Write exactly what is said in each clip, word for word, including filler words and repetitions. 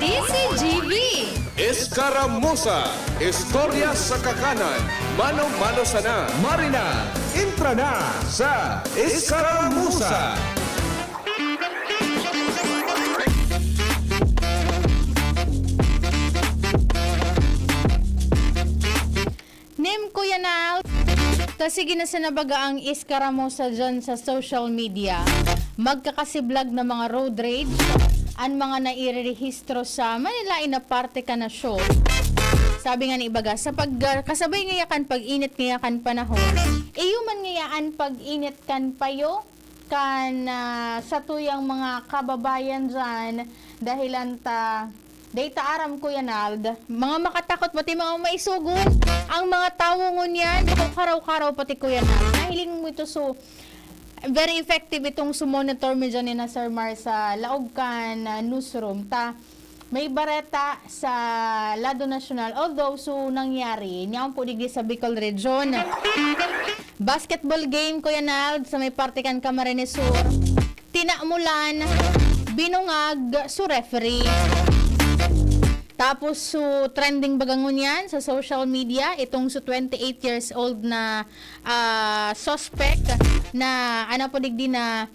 D C G B. Escaramuza, istorya sa kakanan, mano-mano sana. Marina, entra na sa Escaramuza. Nim, Kuya Nal, ta sige na sana baga ang iskaramusa dyan sa social media. Magkakasiblag na mga road rage, an mga nairerehistro sa malain-lain na parte kan nasyon. Sabi nga ni ibaga, sa pag, kasabay ngaya kan pag-init ngaya kan panahon, iyo man ngaya an pag-init kan payo kan, ah, satuyang mga kababayan dyan, dahilan ta, dai ta aram, Kuya Nald, mga makatakot, pati mga maisugon, ang mga tawo ngunyan, bako karaw-karaw pati, Kuya Nald. Nahiling mo ito, so, very effective itong sumonitor mi dyan ni na Sir Mar sa laog kan, ah, newsroom. Ta, may bareta sa lado nasyonal. Although, so, nangyari, niyaon po digdi sa Bicol Region. Basketball game, Kuya Nald, sa may parte kan Camarines Sur. Tinamulan, binungag, so referee. Tapos, so trending baga ngunyan sa social media, itong so twenty-eight years old na, ah, suspect na, ano po digdi na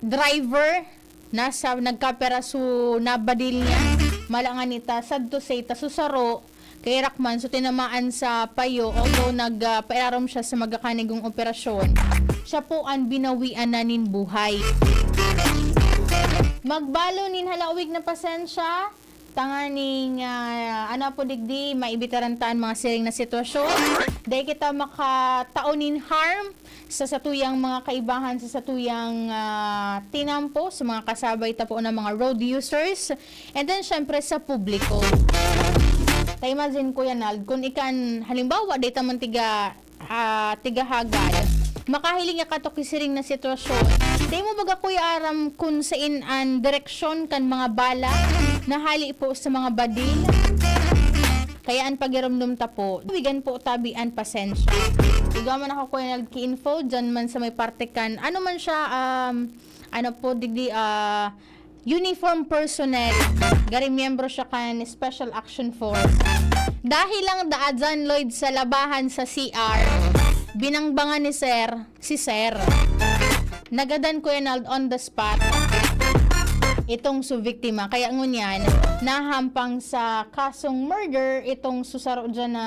driver, nasa, nagkapera so nabadil niya. Malangan ita, sad to say, ta so saro, kay Rakman, so tinamaan sa payo, although nag, ah, pailarom siya sa magakanigong operasyon. Siya po an binawian na nin buhay. Magbalo nin halawig na pasensya, tanganing, ah, ano po digdi, maibitaran ta an mga siring na sitwasyon. Dai kita makatao nin harm sa satuyang mga kaibahan, sa satuyang, ah, tinampo, sa mga kasabay ta po na mga road users, and then, syempre, sa publiko. Ta imagine, Kuya Nald, kung ikan, halimbawa, dai ta man tiga, ah, tiga Hagad, makahiling ka kato ki siring na sitwasyon. Dai mo baga, Kuya, aram kung sain an direksyon kan mga bala na hali po sa mga badil? Kaya an pagiromdom ta po, wigan po tabi an pasensya. Igwa man ako, Kuya Nald, ki info, dyan man sa may parte kan, ano man siya, um, ano po, digdi, ah, uniform personnel, gari miyembro siya kan Special Action Force. Dahil lang daan dyan, Lloyd, sa labahan sa C R, binangbangan ni Sir, si Sir. Nagadan, Kuya Nald, on the spot itong su biktima. Kaya ngunyan, nahampang sa kasong murder itong su saro dyan na,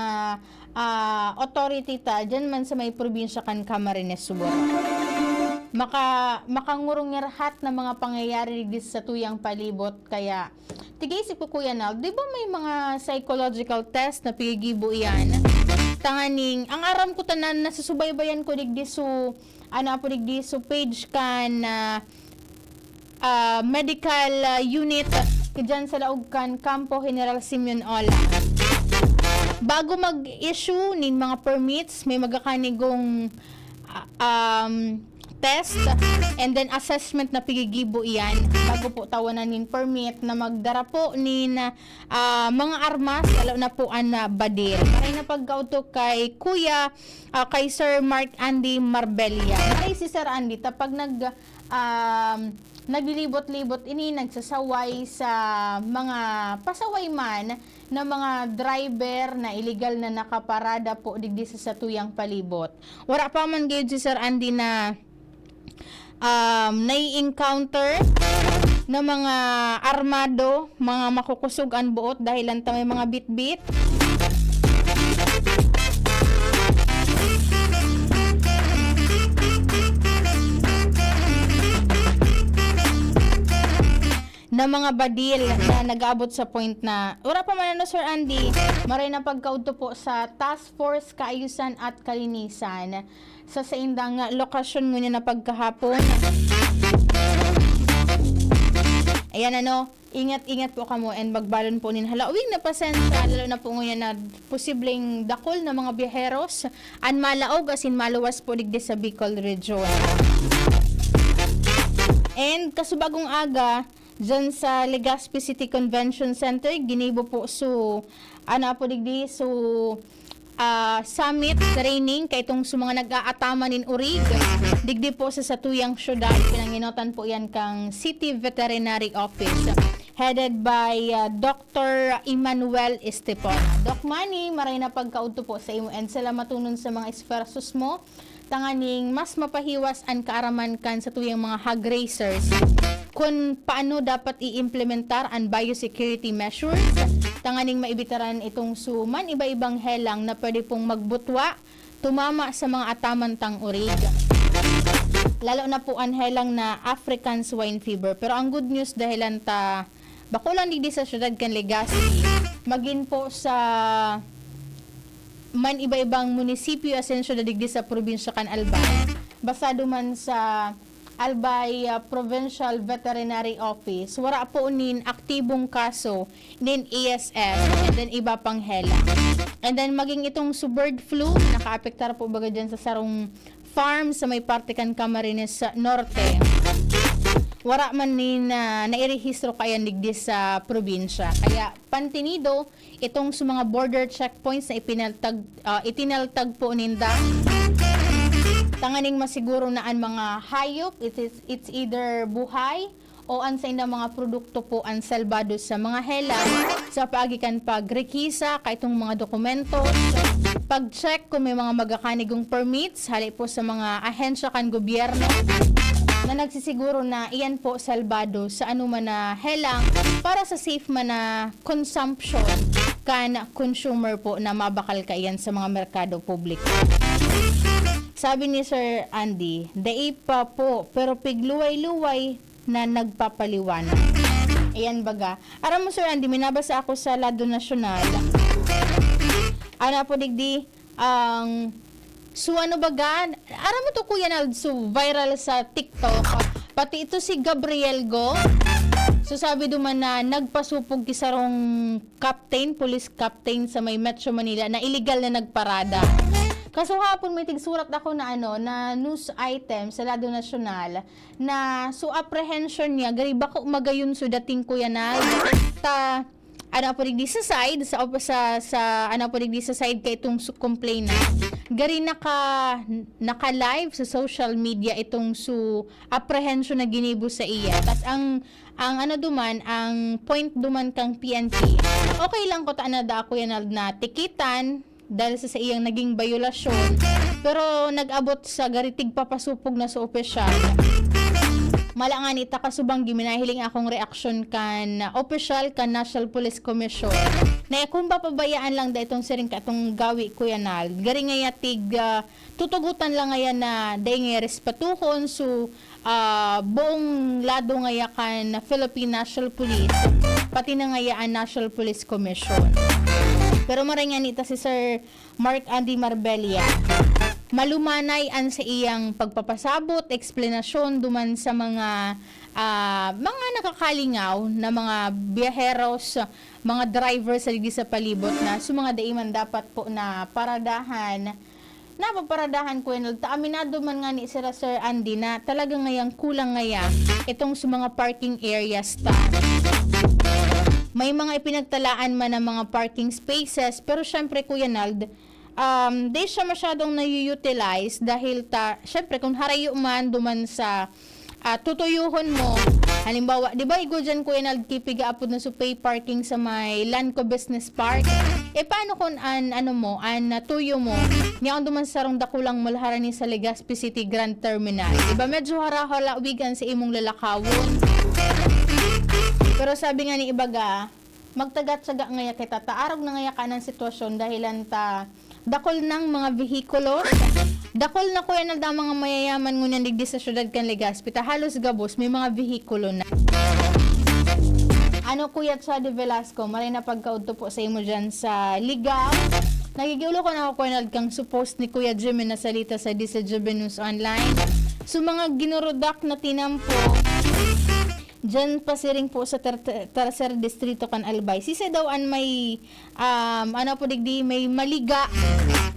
ah, authority ta, dyan man sa may probinsya kan Camarines Sur. Maka-, makangurungirhat na mga pangyayari digdi sa tuyang palibot. Kaya, tiga-isip ko, Kuya Nald, di ba may mga psychological test na pigigibo iyan? Tanganing, ang aram ko tanan, nasusubaybayan ko digdi su, ano po digdi, su page kan, ah, ah, medical, ah, unit dyan sa laog kan Kampo General Simeon Ola. Bago mag-issue nin mga permits, may magakanigong, ah, um, test and then assessment na pigigibo iyan bago po tawanan nin permit na magdara po nin, ah, mga armas, lalo na po an, ah, badil. Maray na pagkaudto kay Kuya, ah, kay Sir Mark Andy Marbella. Maray si Sir Andy, ta pag nag-, um, naglilibot-libot ini, nagsasaway sa mga pasaway man na mga driver na iligal na nakaparada po digdi sa satuyang palibot. Wara pa man gayud si Sir Andy na, um, nai-encounter na mga armado, mga makukusog an boot dahil lang ta may mga bitbit. Na mga badil na nag-aabot sa point na, wala pa man ano, Sir Andy, maray na pagkaudto po sa Task Force Kaayusan at Kalinisan sa saindang lokasyon ngunyan na pagkahapon. Ayan, ano, ingat-ingat po kamo and magbalon po nin halawig na pasensya, lalo na po ngunyan na posibleng dakul na mga biyaheros an malaog asin maluwas po digdi sa Bicol Region. And kasubagong aga, dyan sa Legazpi City Convention Center, ginibo po su, ano po digdi, su, ah, summit training kay itong sa mga nag-aataman nin urig digdi po sa satuyang syudad. Pinanginotan po yan kang City Veterinary Office. headed by, ah, Doctor Emmanuel Estepona. Doc Manny, maray na pagkaudto po sa imo and salamatonon sa mga esfuerzos mo tanganing mas mapahiwas an kaaraman kan satuyang mga hog raisers kun paano dapat i-implementar an biosecurity measures tanganing maibitaran itong su man iba-ibang helang na pwede pong magbutwa, tumama sa mga ataman tang orig. Lalo na po an helang na African swine fever. Pero ang good news, dahilan ta bako lang digdi sa siyudad kan Legazpi, magin po sa man iba-ibang munisipyo asin siyudad digdi sa probinsya kan Albay, basado man sa Albay, ah, Provincial Veterinary Office, wara po nin aktibong kaso nin A S F, and then iba pang helang. And then maging itong su bird flu, nakaapektar po baga dyan sa sarong farm sa may parte kan Camarines Norte. Wara man nin, ah, nairehistro kaiyan digdi sa probinsya. Kaya pantinido itong sa mga border checkpoints na ipinaltag, ah, itinaltag po ninda tanganing masiguro na an mga hayop, it is, it's either buhay o an saindang mga produkto po an salbado sa mga helang sa paagi kan pagrekisa kaitong mga dokumento, pag-check kung may mga magakanigong permits hali po sa mga ahensya kan gobyerno na nagsisiguro na iyan po salbado sa anuman na helang para sa safe man na consumption kan consumer po na mabakal kaiyan sa mga merkado publiko. Sabi ni Sir Andy, "Dai pa po, pero pigluway-luway na nagpapaliwanag." Ayan baga. Aram mo, Sir Andy, may nabasa ako sa Lado Nasyonal. Ano po digdi? Ang, so ano baga? Aram mo to, Kuya Nald, so viral sa TikTok. Pati ito si Gabriel Go. So sabi duman na nagpasupog ki sarong captain, police captain sa may Metro Manila na illegal na nagparada. Kaso hapon may tigsurat ako na ano, na news item sa Lado Nasyonal na so apprehension niya, gari bako magayon so dating, Kuya Nald. Ta, ano po digdi sa side, sa, op-, sa, sa, ano po digdi sa side kay itong su-, complainant. Gari naka, naka-live sa social media itong su apprehension na ginibo sa iya. Tas ang, ang ano duman, ang point duman kang P N P, okay lang ko ta na da ako yan na, na tikitan dahil sa, sa iyang naging bayolasyon. Pero nag-abot sa gari tigpapasupog na sa opisyal. Mala nga ni ta kasubang giminahiling akong reaksyon kan opisyal kan National Police Commission na kung papabayaan lang da itong siring katong gawi, Kuya Nald. Gari ngaya tig, ah, tutugutan lang ngaya na dai ngaya respetohon. So, ah, buong lado ngaya kan Philippine National Police, pati na ngaya an National Police Commission. Pero maray nga ni ta si Sir Mark Andy Marbella, malumanay an sa iyang pagpapasabot, eksplanasyon duman sa mga, ah, mga nakakalingaw na mga biyaheros, mga driver sa digdi sa palibot na so mga dai man dapat po na paradahan, napaparadahan, Kuya Nald. Ta aminado man nga ni sira, Sir Andy, na talaga ngayang kulang ngaya itong sa mga parking areas ta. May mga ipinagtalaan man ng mga parking spaces, pero syempre, Kuya Nald, um, di siya masyadong nayu-utilize dahil ta, syempre, kung harayo man duman sa, ah, tutuyuhon mo, halimbawa, di ba, igo dyan, Kuya Nald, kipiga apod na so pay parking sa may Lanco Business Park? E, paano kung an, ano mo, an, ah, tuyo mo? Niya ang duman sa sarong dakulang mall harani sa Legazpi City Grand Terminal. Di ba, medyo harahala wigan sa imong lalakawon. Pero sabi nga ni ibaga, magtaga-tsaga ngaya kita, ta arog na ngaya ka ng sitwasyon dahilan ta dakol ng mga vehikulo. Dakol na, Kuya Nald, ang mga mayayaman ngunyan digdi sa syudad kan Legazpi, ta halos gabos may mga vehikulo na. Ano, Kuya Chadi Velasco, maray na pagkaudto po sa imo dyan sa Ligao. Nagigiulo ko na ako, Kuya Nald, kang su-post ni Kuya Jimmy na salita sa D Z G B News Online. So, mga ginurudak na tinampo, dyan pasiring po sa ter-, ter-, tercer distrito kan Albay. Sisay daw an may, um, ano po digdi, may maliga.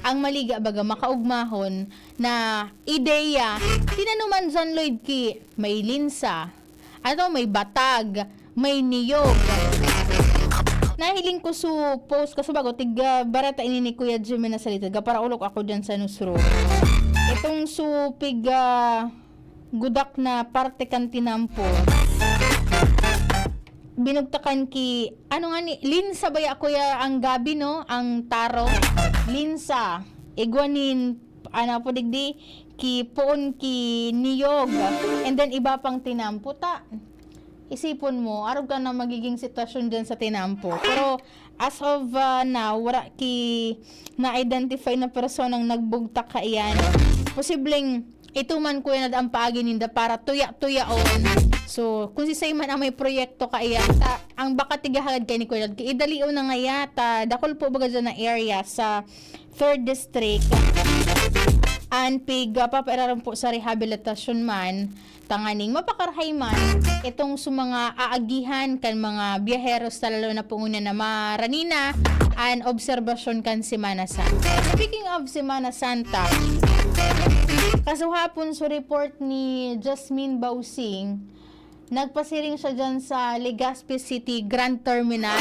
Ang maliga, baga, makaugmahon na ideya. Tinanuman dyan, Lloyd, ki may linsa. Ano, may batag, may niyog. Nahiling ko su post kaso bago, tig, ah, bareta ini ni Kuya Jimmy na salita. Gaparaulok ako dyan sa newsroom. Itong su pig, ah, gudak na parte kan tinampo. Binugtakan ki, ano nga ni, linsa baya, kuya, ang gabi, no? Ang taro. Linsa. Igwa nin, ano po digdi, ki poon ki niyog. And then, iba pang tinampo. Ta, isipon mo, arog ka na magiging sitwasyon dyan sa tinampo. Pero, as of, ah, now, wala ki na-identify na personang nagbugtak kaiyan. Posibleng ito man, Kuya Nald, ang paagi ninda para tuya-tuyaon. So, kung si Simon ang may proyekto kaiyan, ta, ang baka tigahagad kay ni Kuya Nald, idalion na ngaya, ta, dakul po baga dyan na area sa third district. An pig, ah, papairaron po sa rehabilitasyon man, tanganing mapakarahay man itong sa mga aagihan kan mga biyaheros, ta lalo na po ngunyan na maranina an obserbasyon kan Semana Santa. Speaking of Semana Santa, kasuhapon sa report ni Jasmine Bausing, nagpasiring siya dyan sa Legazpi City Grand Terminal.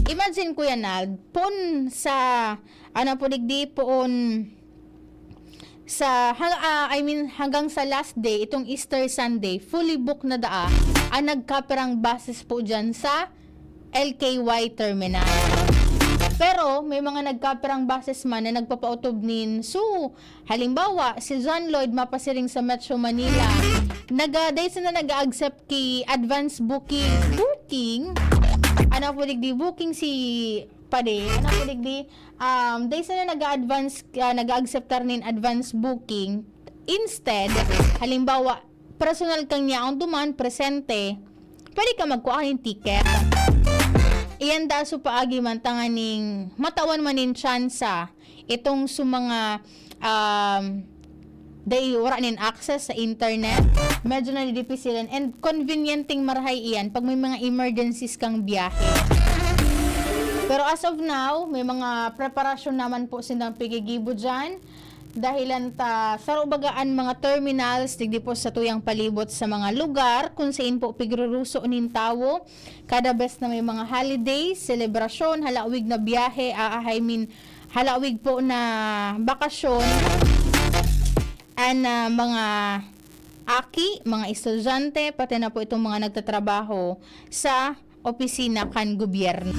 Imagine, Kuya Nald, pon sa, ano po digdi, poon sa, hang-, ah, I mean, hanggang sa last day, itong Easter Sunday, fully book na daa ang nagkapirang buses po dyan sa L K Y terminal. Pero may mga nagkapirang buses man na nagpapautob nin su. Halimbawa, si John Lloyd mapasiring sa Metro Manila. Naga-, dai sila nag-a-accept ki advance booking. Booking? Ano po digdi? Booking si padi. Ano po digdi? Um, dai sila nag-a-advance, ah, nag-a-accept nin advance booking. Instead, halimbawa, personal kang niya ang duman, presente, pwede ka magkuha nin ticket. Iyan da so paagi man tanganing matawan man nin tsansa itong sa mga, um, dai wala nin access sa internet, medyo nadidipisilan and conveniencing marahay iyan pag may mga emergencies kang biyahe. Pero as of now, may mga preparasyon naman po silang pigigibo dyan. Dahilan ta, saro baga an mga terminals, digdi po sa tuyang palibot sa mga lugar, kung sain po pigruruso nin tawo, kada bes na may mga holiday, selebrasyon, halawig na biyahe, ah, I mean, halawig po na bakasyon, an, ah, mga aki, mga estudyante, pati na po itong mga nagtatrabaho sa opisina kan gobyerno.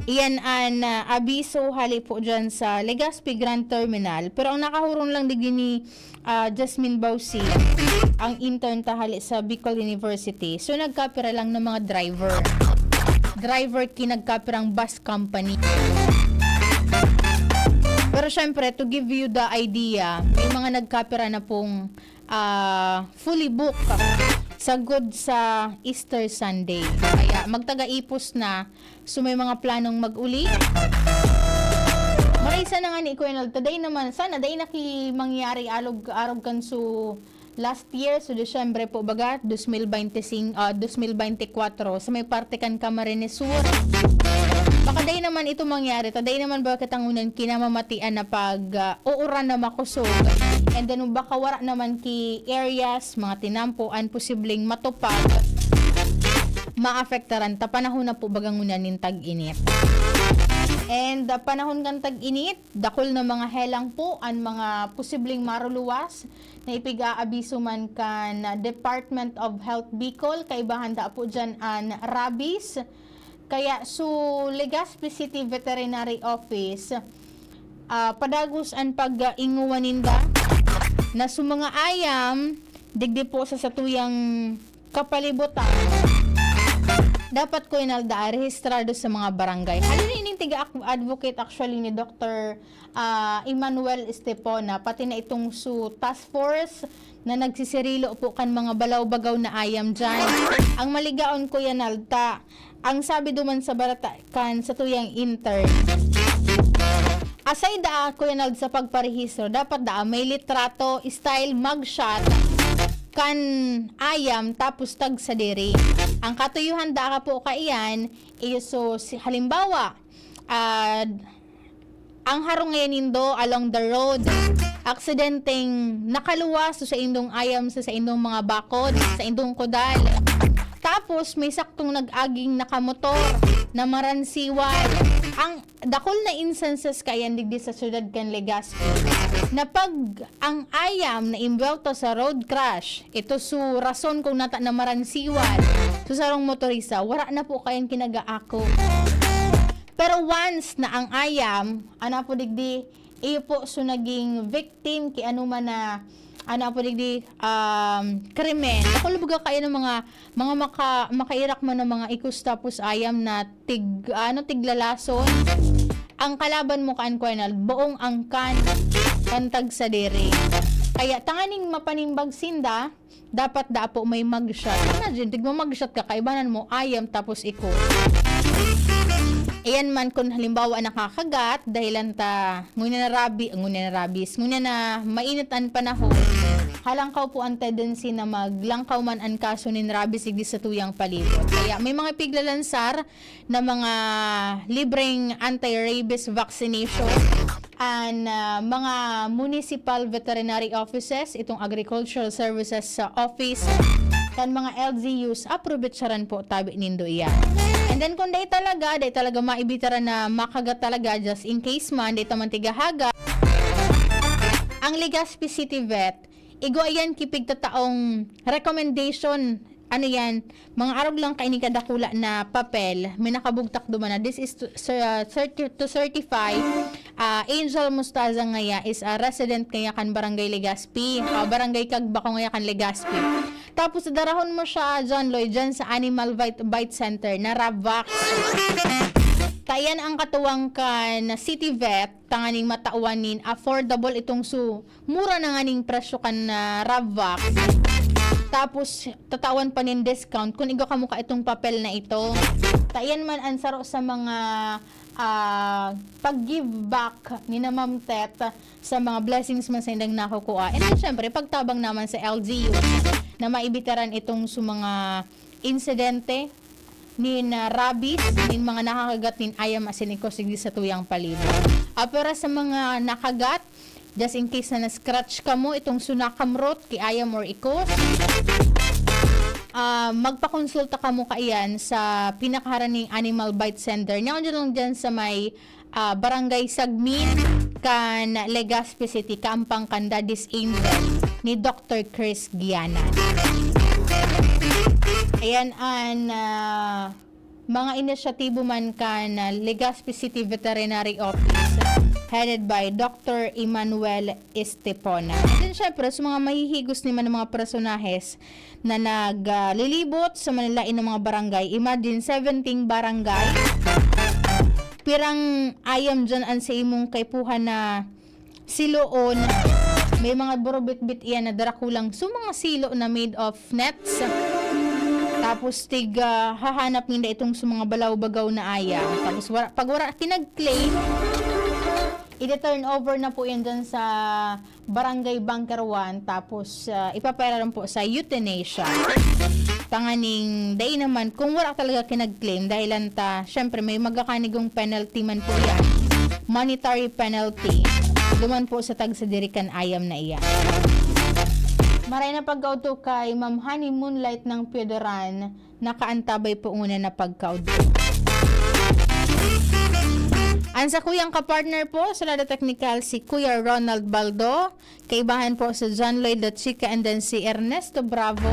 Iyan an, ah, abiso hali po dyan sa Legazpi Grand Terminal. Pero ang nakahurong lang digdi ni, ah, Jasmine Bausi, ang intern ta hali sa Bicol University. So, nagkapira lang ng mga driver. Driver ki nagkapirang bus company. Pero syempre, to give you the idea, may mga nagkapira na pong, ah, fully booked sagod sa Easter Sunday. Kaya magtaga-ipos na, so may mga planong mag-uli. Marisa na nga ni Kuya Nal, today naman, sana day na ki mangyari alog, arog kan su last year, so Disyembre po baga, dos mil bente singko, ah, dos mil bente kwatro, sa may parte kan Camarines Sur. Baka day naman ito mangyari, ta day naman ba kitang unan kinamamatian na pag, ah, uuran na makusog. And then, baka wara naman ki areas, mga tinampo, an posibleng matupag, maapektaran, ta panahon na po baga ngunyan nin tag-init. And, ah, panahon kan tag-init, dakul na mga helang po an mga posibleng maruluwas na ipig-aabiso man kan Department of Health Bicol, kaibahan da po dyan an rabies. Kaya su Legazpi City Veterinary Office, ah, padagos an pag-inguwan ninda na su mga ayam, digdi po sa satuyang kapalibutan, dapat ko inalda rehistrado sa mga barangay. Hali na ining tiga-advocate actually ni Doktor, ah, Emmanuel Estepona, pati na itong su task force na nagsisirilo po kan mga balaw-bagaw na ayam dyan. Ang maligaon, Kuya Nalta, ang sabi duman sa barata kan sa tuyang intern, aside da, Kuya Nald, sa pagparehistro, dapat da may litrato, style, mugshot, kan ayam, tapos tag sadiri. Ang katuyuhan da ka po kaiyan, iyo, so, si, halimbawa, ah, ang harong ngayon nindo along the road, aksidenteng nakaluwas sa indong ayam, sa, sa indong mga bakod, sa indong kudal. Tapos, may saktong nag-aging nakamotor na maransiwal. Ang dakul na instances kaiyan digdi sa syudad kan Legazpi. na pag ang ayam na imbwelto sa road crash, ito su rason kung nata na maransiwan su sarong motorista, wara na po kayan kinagaako. Pero once na ang ayam, ano po digdi, iyo po su naging victim ki ano man na, ano po digdi, um, krimen. Ako, lubaga kayo ng mga, mga maka-, makairak man ng mga ikos tapos ayam na tig-, ano, tiglalason. Ang kalaban mo kan Colonel, buong angkan kan tagsadiri. Kaya tanganing mapanimbag sinda, dapat da po may mugshot. Imagine, tigma-mugshot ka, kaibanan mo, ayam, tapos iko. Ayan man, kung halimbawa nakakagat, dahilan ta, ngunyan na rabi-, ngunyan na rabies, ngunyan na mainit ang panahon, halangkaw po ang tendency na maglangkaw man ang kaso nin rabies igdi sa tuyang palibot. Kaya may mga piglalansar na mga libreng anti-rabies vaccination and, ah, mga municipal veterinary offices, itong agricultural services sa office, kan mga L G Us, aprovitsaran po tabi nindo iyan. And then kung dai talaga, dai talaga maibitaran na makagat talaga, just in case man, dai ta man tigahaga, ang Legazpi City Vet, igwa iyan ki pigtataong recommendation, ano yan, mga arog lang kaini kadakula na papel, may nakabugtak duman na, this is to, cer-, ah, certi-, to certify, ah, Angel Mostaza ngaya is a resident ngaya kan Barangay Legazpi, ah, Barangay Cagbacao ngaya kan Legazpi. Tapos darahon mo siya, John Lloyd, dyan sa Animal Bite, Bite Center na Rabvax. Kaya na ang katuwang kan City Vet, tanganing matawan nin affordable itong su-, mura na nganing presyo kan, ah, Rabvax. Tapos, tatawan pa nin discount kung igwa kamo ka itong papel na ito. Ta iyan man ang saro sa mga, ah, pag-give back ni na Ma'am Tet sa mga blessings man sa indang nakukua. And then, syempre, pagtabang naman sa L G U na maibitaran itong su mga insidente nin, ah, rabies, nin mga nakakagat nin ayam asin ikos digdi sa tuyang palibot. Ah, para sa mga nakagat, just in case na na-scratch kamo itong su nakamrot ki ayam or ikos, ah, magpakonsulta kamo kaiyan sa pinakaharan ning Animal Bite Center. Niya dyan lang dyan sa may ah, Barangay Sagmin, kan Legazpi City, kaampang kan Daddy's Angel ni Doctor Chris Gianan. Ayan an, ah, mga inisyatibo man kan, ah, Legazpi City Veterinary Office, headed by Doctor Emmanuel Estepona. And then, syempre, sa mga mahihigos ni man ng mga personahes, na nag, ah, lilibot sa manlaen na mga barangay. Imagine, seventeen barangay. Pirang ayam dyan an sa imong kaipuhan na siloon. May mga burubitbit iyan na darakulang su mga silo na made of nets. Tapos tig, ah, hahanap ninda itong su mga balaw-bagaw na ayam. Tapos wara, pag wara kinag-claim, ide-turn over na po yan dyan sa Barangay Bunker One, tapos, ah, ipapairaran po sa euthanasia. Tanganing dai naman, kung wala talaga kinag-claim, dahilan ta, syempre, may magakanigong penalty man po yan. Monetary penalty. Duman po sa tagsadiri kan ayam na iyan. Maray na pagkaudto kay Ma'am Honey Moonlight ng Piodoran, nakaantabay po ngunyan na pagkaudto. Ang sakuyang kapartner po sa Lada Technical, si Kuya Ronald Baldo. Kaibahan po si John Lloyd Lachica and then si Ernesto Bravo.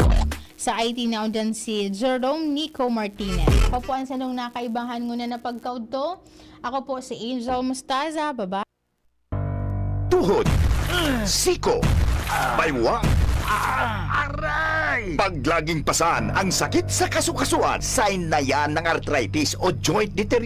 Sa I T na dyan si Jerome Nico Martinez. Ako po ang sanong nakaibahan ngunyan na pagkaudto. Ako po si Angel Mostaza. Bye-bye. Tuhod, siko, baywang, aray! Pag laging pasan ang sakit sa kasukasuan, sign na yan ng arthritis o joint deterioration.